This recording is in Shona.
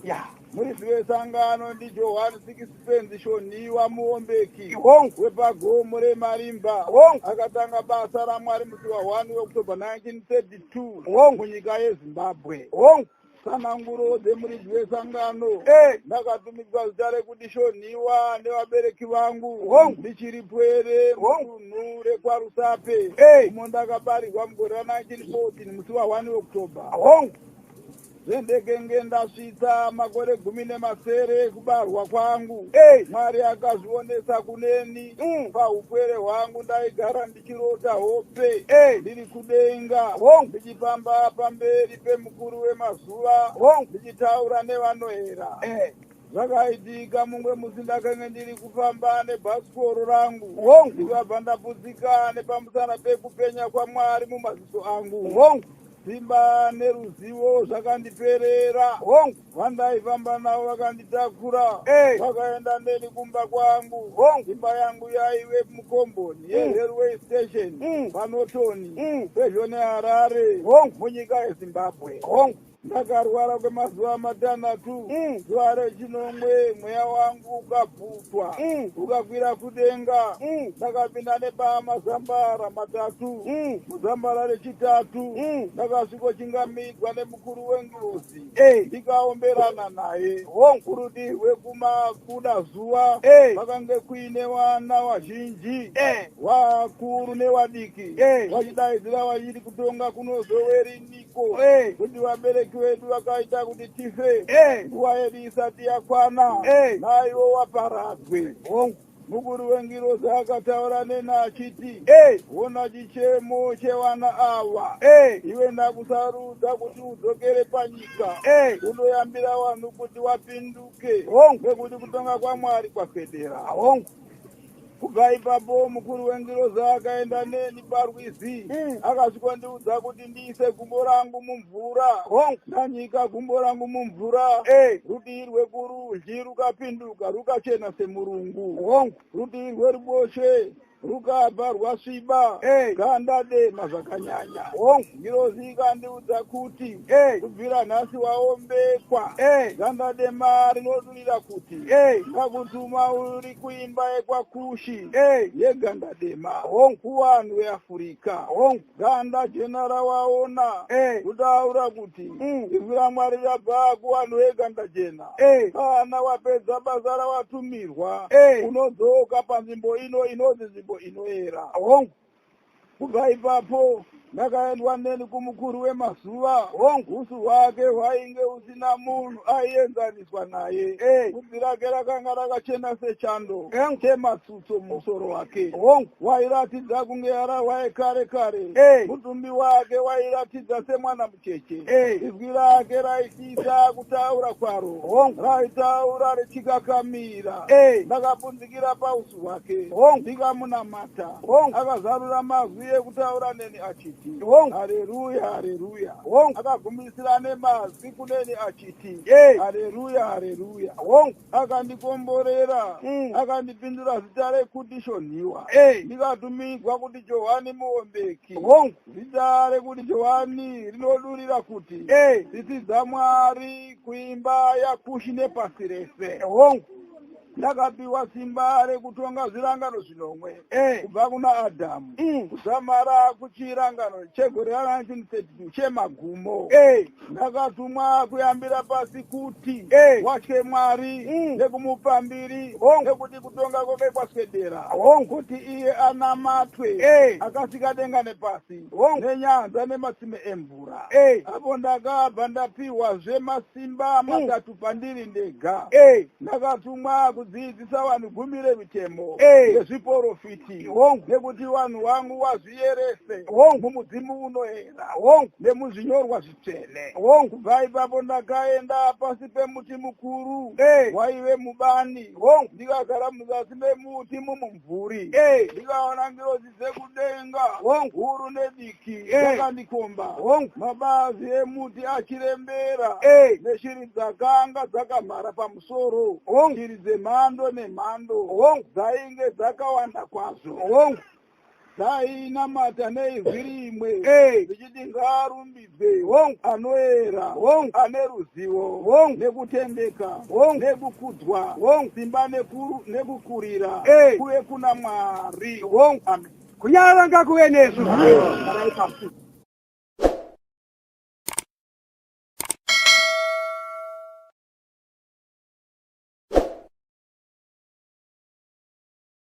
Ya. Muridzi wesangano ndiJohani Sikisipenzi Shonhiwa Muombeki Hongu. wepagomo reMarimba. Hongu. Akatanga basa raMwari musi wa1 October 1932 Hongu. munyika yeZimbabwe. Hongu. Tsananguro dzemuridzi wesangano. Ndakatumidzwa zita rekuti Shonhiwa nevabereki vangu Hongu. ndichiri pwere Hongu. mudunhu rekwaRusape, umo ndakabarirwa mugore ra1914 musi wa1 October. Hongu. Zvendekenge ndasvitsa makore 17 ekubarwa kwangu, Mwari akazvionesa kuneni. Paupwere hwangu ndaigara ndichirota hope ndiri kudenga, Hongu. ndichifamba pamberi pemukuru wemazuva, Hongu. ndichitaura nevanoera. Zvakaitika mumwe musi ndakange ndiri kufamba nebhasikoro rangu, Hongu. ndikabva ndaputsika nepamusana pekupenya kwaMwari mumaziso angu. Hongu. Simba neruzivo zvakandiperera. Hongu. Vandaifamba navo vakanditakura, vakaenda neni kumba kwangu. Hongu. Imba yangu yaive mukomboni yerailway station paNorton, pedyo neHarare, Hongu. munyika yeZimbabwe. Hongu. Ndakarwara kwemazuva 6. Zuva rechinomwe mweya wangu ukabvutwa, ukakwira kudenga. Ndakapinda nepamazambara 3. Muzambara rechitatu ndakasvikochingamidzwa nemukuru wengirozi, ndikaomberana naye. Hongu. Kurudyi rwekumabuda zuva vakange kuine vana vazhinji, vakuru nevadiki, vachidaidzira vachiti, "Kutonga kunozoveriniko, kuti vabereki vedu vakaita kuti tife nguva yedu isati yakwana, naivo waparadzwe?" Hongu. Mukuru wengirozi akataura neni achiti, "Ona chichemo chevana ava. Iwe ndakusarudza kuti udzokere panyika, unoyambira vanhu kuti wapinduke, Hongu. nekuti kutonga kwaMwari kwaswedera." Hongu. Kubva ipapo mukuru wengirozi akaenda neni parwizi, akasvikondiudza kuti ndiise gumbo rangu mumvura. Hongu. Ndanyika gumbo rangu mumvura, rudii rwekurudyi rukapinduka rukachena semurungu, Hongu. rudii rweruboshwe rukabva rwasviba, ganda dema zvakanyanya. Hongu. Ngirozi ikandiudza kuti, "Kubvira nhasi waombekwa. Ganda dema rinodurira kuti ndakutuma uri kuimba yekwaKushi yeganda dema, Hongu. kuvanhu veAfurika. Hongu. Ganda jena rawaona kutaura kuti izwi raMwari rabva kuvanhu veganda jena. Kana wapedza basa rawatumirwa, unodzoka panzvimbo ino inonzi nzvimbo inoera." Hongu. Kubva ipapo ndakaendwa neni kumukuru wemazuva. Hongu. Usu hwake hwainge usina munhu aienzaniswa naye. Bvudzi rake rakanga rakachena sechando, chematsutso mumusoro wake. Hongu. Wairatidza kunge harahwa yekare kare. Mutumbi wake wairatidza semwana mucheche. Izwi rake raitisa kutaura kwaro. Hongu. Raitaura richikakamira. Ndakapunzikira pausu hwake, Hongu. ndikamunamata. Hongu. Akazarura mazwi ekutaura neni achiti, Hongu. "Hareruya, hareruya." Hongu. Akagumisira nemazwi kuneni achiti, "Hareruya, hareruya." Hongu. Akandikomborera, akandipindura zita rekuti Shonhiwa, ndikatumidzwa kuti Johani Muombeki. Hongu. Zita rekuti Johani rinodurira kuti tsitsi dzaMwari kuimba yaKushi nepasi rese. Hongu. Ndakapiwa simba rekutonga zvirangano 7 kubva kuna Adhamu kuzamara kuchirangano chegore ra1932 chemagumo. Ndakatumwa kuyambira pasi kuti watye Mwari nekumupa mbiri, Hongu. nekuti kutonga kwake kwaswedera, Hongu. kuti iye anamatwe, akasika denga nepasi, Hongu. nenyanza nematsime emvura. Apo ndakabva ndapiwazve masimba 3 pandiri ndega. Ndakatumwa kudzidzisa vanhu 10 remitemo yezviprofiti, Hongu. nekuti vanhu vangu vazviyerese Hongu. mumudzimu unoera Hongu. nemuzvinyorwa zvitsvene. Hongu. Kubva ipapo ndakaenda pasi pemuti mukuru waive mubani, Hongu. ndikagara muzasi memuti mumumvuri, ndikaona ngirozi dzekudenga, Hongu. huru nediki, dzakandikomba, Hongu. mabazi emuti achirembera, neshiri dzakanga dzakamhara pamusoro, Hongu. shiri dzemhando nemhando, Hongu. dzainge dzakawanda kwazvo. Hongu. Dzainamata neizwi rimwe Eh. dzichiti ngaarumbidzwe Hongu. anoera, Hongu. ane ruzivo, Hongu. nekutendeka, Hongu. nekukudzwa, Hongu. simba nekukurira Eh. kuve kuna Mwari. Hongu. Amen. Kunyarara ngakuve nesu. Garai pasi.